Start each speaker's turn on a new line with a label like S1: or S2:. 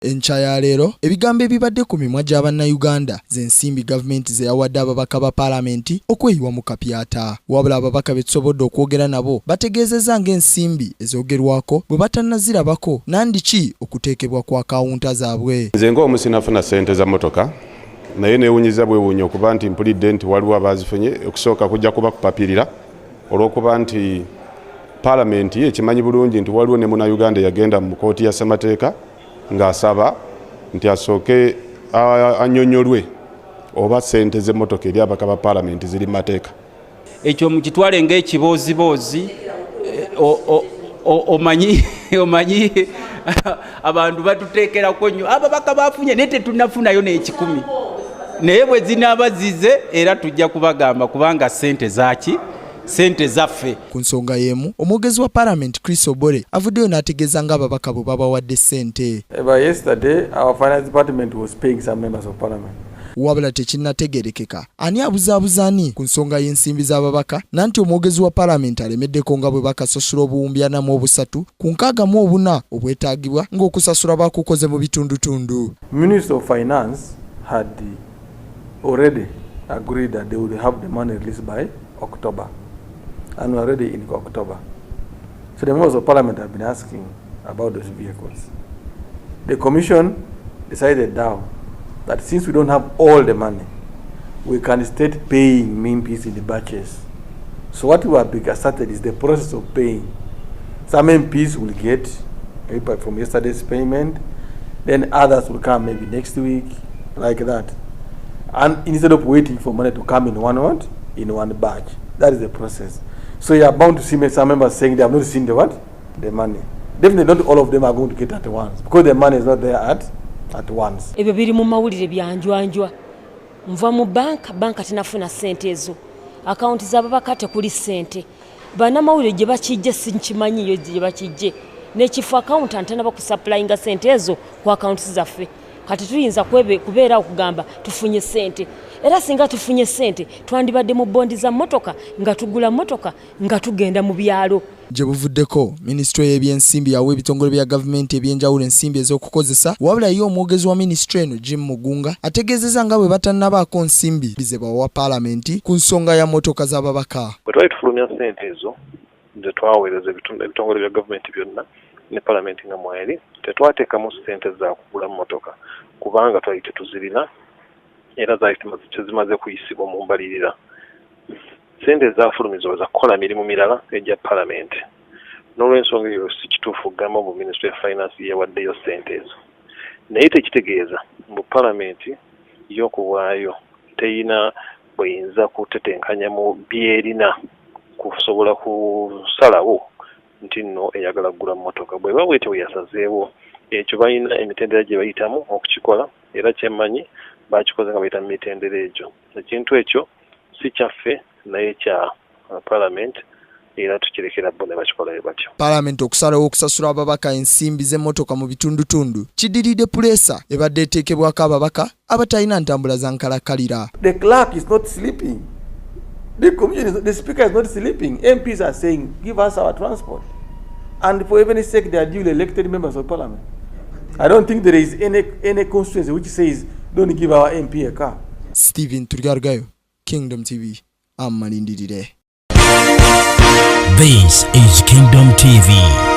S1: Enkya ya leero ebigambo ebibadde ku mimwa gya Bannayuganda z'ensimbi gavumenti ze yawadde ababaka ba Paalamenti okweyiwa mu kapyata. Wabula ababaka be tusobodde okwogera nabo bategeezezza ng'ensimbi ezoogerwako bwe batannazirabako nandiki okuteekebwa ku akawunta zaabwe.
S2: Nze ng'omu sinafuna ssente za mmotoka naye neewunyizza bwewuunya okuba nti mpulidde nti waliwo abaazifunye. Okusooka kujja kuba kupapirira olw'okuba nti Paalamenti ekimanyi bulungi nti waliwo ne Munnayuganda eyagenda mu kkooti ya ssemateeka ng'asaba nti asooke annyonnyolwe oba ssente z'emmotoka eri ababaka ba Paalamenti ziri mu mateeka.
S3: Ekyo mukitwale ng'ekibooziboozi, omanyi omanyi abantu batuteekerako nnyo, ababaka bafunye, naye tetunafunayo n'ekikumi. Naye bwe zinaaba zize era tujja kubagamba, kubanga ssente zaki? Ssente zaffe.
S1: Ku nsonga y'emu, omwogezi wa Paalamenti Chris Obore avuddeyo n'ategeeza ng'ababaka bwe babawadde ssente.
S4: By yesterday, our finance department was paying some members of parliament.
S1: Wabula tekinnategeerekeka ani abuzaabuza ani ku nsonga y'ensimbi z'ababaka, nanti omwogezi wa Paalamenti alemeddeko nga bwe bakasasula 43 ku 64 obwetaagibwa, ng'okusasula bakukoze mu bitundutundu.
S4: Minister of Finance had already agreed that they would have the money released by October. And we're already in October. So the members of parliament have been asking about those vehicles. The commission decided now that since we don't have all the money, we can start paying MPs in the batches. So what we have started is the process of paying. Some MPs will get maybe from yesterday's payment, then others will come maybe next week, like that. And instead of waiting for money to come in one what? In one batch. That is the process. So you are bound to see some members saying they have not seen the what? The money. Definitely not all of them are going to get at once because the money is not there at once.
S5: Ebyo biri mu mawulire byanjwanjwa. Nva mu banka, banka tenafuna ssente ezo. Akawunti z'ababaka tekuli ssente. Bannamawulire gye bakijje sinkimanyiyo gye bakijje, n'ekifo accountant tanaba kusupplyinga ssente ezo ku akawunti zaffe. Kati tuyinza kubeera okugamba tufunye ssente? Era singa tufunye ssente, twandibadde mu bondi za mmotoka nga tugula mmotoka nga tugenda mu byalo.
S1: Gye buvuddeko, minisitule y'ebyensimbi yawa ebitongole bya gavumenti ebyenjawulo ensimbi ez'okukozesa. Wabula ye omwogezi wa minisitule eno Jim Mugunga ategeezezza nga bwe batannabaako nsimbi ze bawa Paalamenti ku nsonga ya mmotoka z'ababaka.
S6: Bwe twali tufulumya ssente ezo ze twaweereza ebitongole bya gavumenti byonna ne Palamenti nga mweri, tetwateekamu ssente za kugula mmotoka kubanga twali tetuzirina era zaali tezimaze kuyisibwa mu mbalirira. Ssente ezafulumizibwa za kukola mirimu mirala egya Palamenti. N'olwensonga eyo, si kituufu okugamba mu Ministry ya Finance yewaddeyo ssente ezo, naye tekitegeeza mbu Palamenti y'okubwayo teyina bweyinza kutetenkanya mu byerina kusobola kusalawo nti nno eyagala kugula mmotoka. Bweba bwetyo bwe yasazeewo ekyo, balina emitendera gye bayitamu okukikola, era kyemmanyi bakikoze nga bayita mu mitendera egyo. Ekintu ekyo si kyaffe naye kya Parliament, era tukirekera bo ne bakikolayo batyo.
S1: Paalamenti okusalawo okusasula ababaka ensimbi z'emmotoka mu bitundutundu kiddiridde puleesa ebadde eteekebwako ababaka abatalina ntambula za nkalakkalira.
S4: The clerk is not sleeping. The commission is, the speaker is not sleeping. MPs are saying, "Give us our transport." And for heaven's sake, they are duly elected members of parliament. I don't think there is any constituency which says, "Don't give our MP a car."
S1: Stephen Turgarugayo, Kingdom TV, amalindirire.
S7: This is Kingdom TV.